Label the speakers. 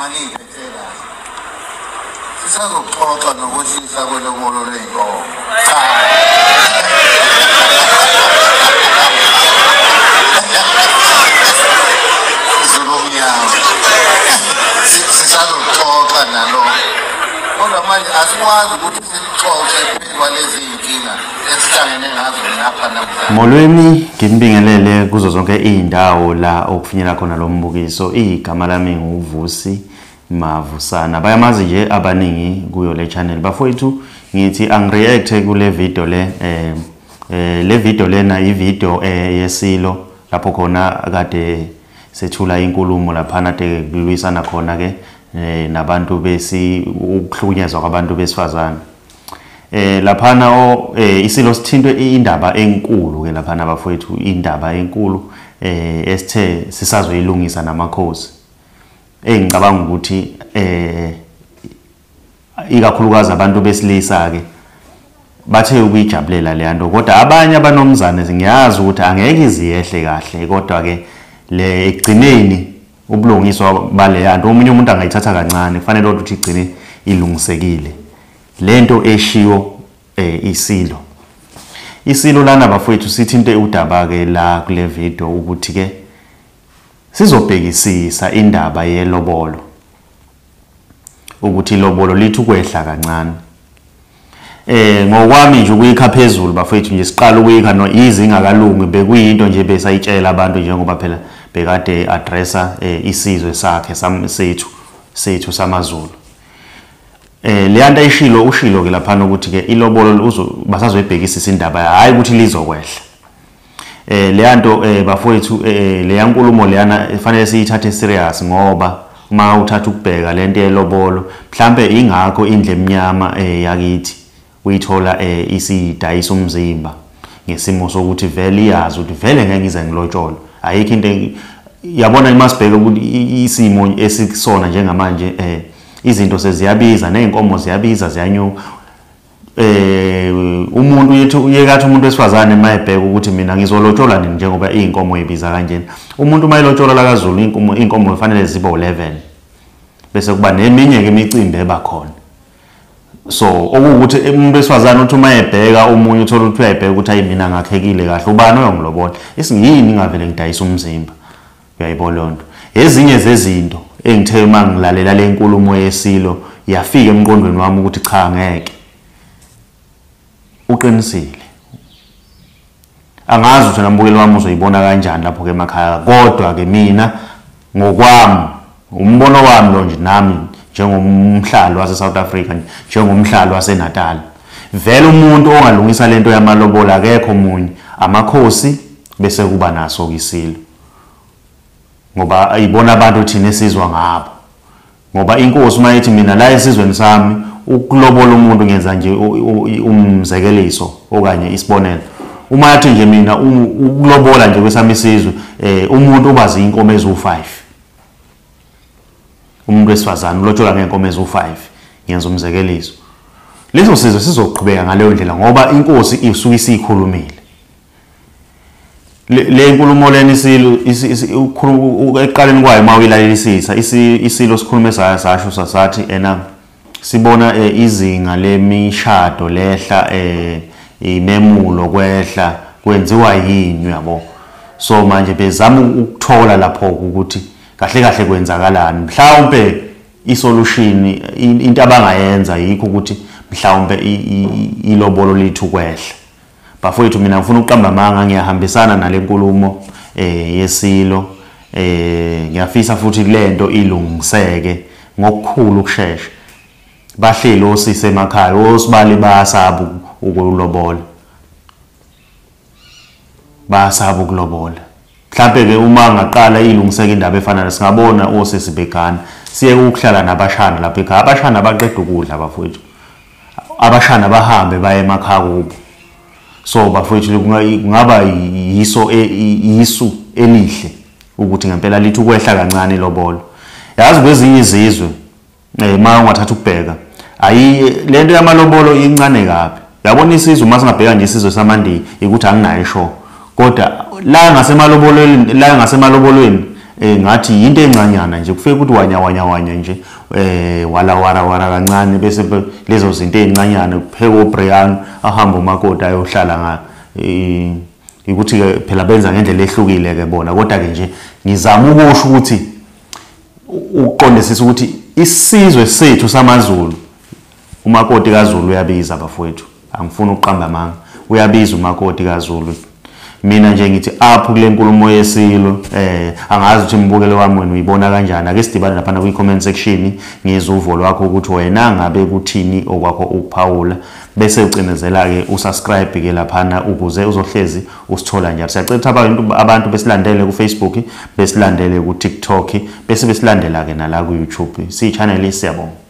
Speaker 1: Maniphethe kahle. Sisazoxoxa nokwehlisa kwelobolo ley'nkomo. Cha. Zulu omnyama. Sisazoxoxa nalokho. Kodwa manje asikwazi ukuthi sixoxe phezu kwalezi iy'nkinga esihlangene ngazo lapha namhlanje.
Speaker 2: Molweni, nginibingelele kuzo zonke iy'ndawo la okufinyela khona lo mbukiso. Igama lami nguVusi Mavusana. Bayamazi nje abaningi kuyo le channel. Bafowethu, ngithi angireact kule video le le video lena i-video yesilo lapho khona kade sethula inkulumo laphana de kulwisana khona ke nabantu besi ukuhlukunyezwa kwabantu besifazane. Laphana isilo sithintwe indaba enkulu ke laphana bafowethu, indaba enkulu esithe sisazoyilungisa namakhosi. Engicabanga ukuthi ikakhulukazi abantu besilisa ke bathe ukuyijabulela le nto, kodwa abanye abanomzane ngiyazi ukuthi angeke iziyehle kahle, kodwa ke le ekugcineni ubulungiswa bale nto omunye umuntu angayithatha kancane, kufanele ukuthi igcine ilungisekile lento eshiwo isilo. Isilo lana bafowethu sithinte udaba ke la kule video ukuthi ke sizobhekisisa indaba yelobolo, ukuthi ilobolo lithi ukwehla kancane. Ngokwami nje ukuyikha phezulu bafowethu nje siqala ukuyikha no izingakalungi, bekuyinto nje besayitshela abantu njengoba phela bekade addressa isizwe sakhe sethu samaZulu. Leyanto ayishilo ushilo ke laphana ukuthi ke ilobolo basazoyibhekisisa indaba, hayi ukuthi lizokwehla. Leyanto bafowethu leya nkulumo leyana fanele siyithathe serious, ngoba uma uthatha ukubheka lento yelobolo mhlambe ingakho indle emnyama yakithi uyithola isidayisa umzimba ngesimo sokuthi vele iyazi ukuthi vele ngeke ngize ngilotsholwe. Ayikho into yabona imasibheke ukuthi isimo esikusona njengamanje izinto seziyabiza nezinkomo ziyabiza ziyanyuka. Umuntu yethu uyekathi umuntu wesifazane mayebheka ukuthi mina ngizolotsholwa nini njengoba izinkomo ibiza kanjena. Umuntu mayelotsholwa la kaZulu inkomo kufanele zibe 11 bese kuba neminye ke imicimbi ebakhona. So okuwukuthi umuntu wesifazane uthi mayebheka omunye uthola ukuthi uyayibheka ukuthi ayi mina ngakhekile kahle, ubani oyongilobola, isingiyini ngavele ngidayisa umzimba. Uyayibona leyo nto. Ezinye zezinto engithe uma ngilalela le nkulumo yesilo yafika emqondweni wami ukuthi cha ngeke, uqinisile. Angazi ukuthi nambukeli wami uzoyibona kanjani lapho ke emakhaya, kodwa ke mina ngokwami umbono wami lo nje nami njengomhlali wase South Africa, njengomhlali wase Natal, vele umuntu ongalungisa lento yamalobola akekho omunye, amakhosi bese kuba naso isilo, ngoba ayibona abantu thina esizwa ngabo. Ngoba inkosi mayithi mina la esizweni sami ukulobola umuntu ngenza nje umzekeliso okanye isibonelo, uma yathi nje mina ukulobola nje kwesami isizwe umuntu ubazi inkomo ezu5, umuntu wesifazane ulotsholwa ngenkomo ezu5, ngenza umzekeliso, leso sizwe sizoqhubeka ngaleyo ndlela ngoba inkosi isuke isikhulumile. Le nkulumo lena isilo eqaleni kwayo uma uyilalelisisa isilo sikhulume sasho sathi ena sibona izinga lemishado lehla, imemulo kwehla, kwenziwa yini uyabo. So manje bezama ukuthola lapho ukuthi kahle kahle kwenzakalani, mhlawumbe isolution into abangayenza yikho ukuthi mhlawumbe ilobolo lithu kwehla. Bafowethu mina ngifuna ukuqamba amanga, ngiyahambisana nale nkulumo yesilo. Ngiyafisa futhi lento ilungiseke ngokukhulu ukushesha. Bahleli osisi emakhaya osibali bayasaba ukulobola, bayasaba ukulobola. Mhlambe ke uma ngaqala ilungiseke indaba efana singabona osisi begana siye ukuhlala nabashana lapha ekhaya. Abashana baqeda ukudla bafowethu, abashana bahambe baye emakhaya kubo. So bafowethu kungaba yiso isu elihle ukuthi ngempela lithi ukwehla kancane ilobolo. Yazi kwezinye izizwe ma ungathatha ukubheka ayi lento yamalobolo incane kabi. Yabona isizwe uma singabheka nje isizwe samaNdiya ukuthi anginayo isho, kodwa la ngasemalobolweni Ngathi into encanyana nje kufike ukuthi wanya wanya wanya nje wala wara wara kancane, bese lezo zinto ezincanyana kupheka uBrian ahamba umakoti ayohlala nga ukuthi ke phela benza ngendlela ehlukile ke bona. Kodwa ke nje ngizama ukusho ukuthi uqondisisa ukuthi isizwe sethu samaZulu, umakoti kaZulu uyabiza bafowethu, angifuni ukuqamba amanga, uyabiza umakoti kaZulu. Mina nje ngithi apho kule nkulumo yesilo, angazi ukuthi imbukelo wami wena uyibona kanjani. Ake sidibane lapha kwi comment section, ngizwe uvo lwakho ukuthi wena ngabe kuthini okwakho ukuphawula, bese ucinezela ke usubscribe ke laphana ukuze uzohlezi usithola njalo. Siyacela ukuthi abantu besilandele ku Facebook, besilandele ku TikTok, bese besilandela ke nala ku YouTube. Si channel, siyabonga.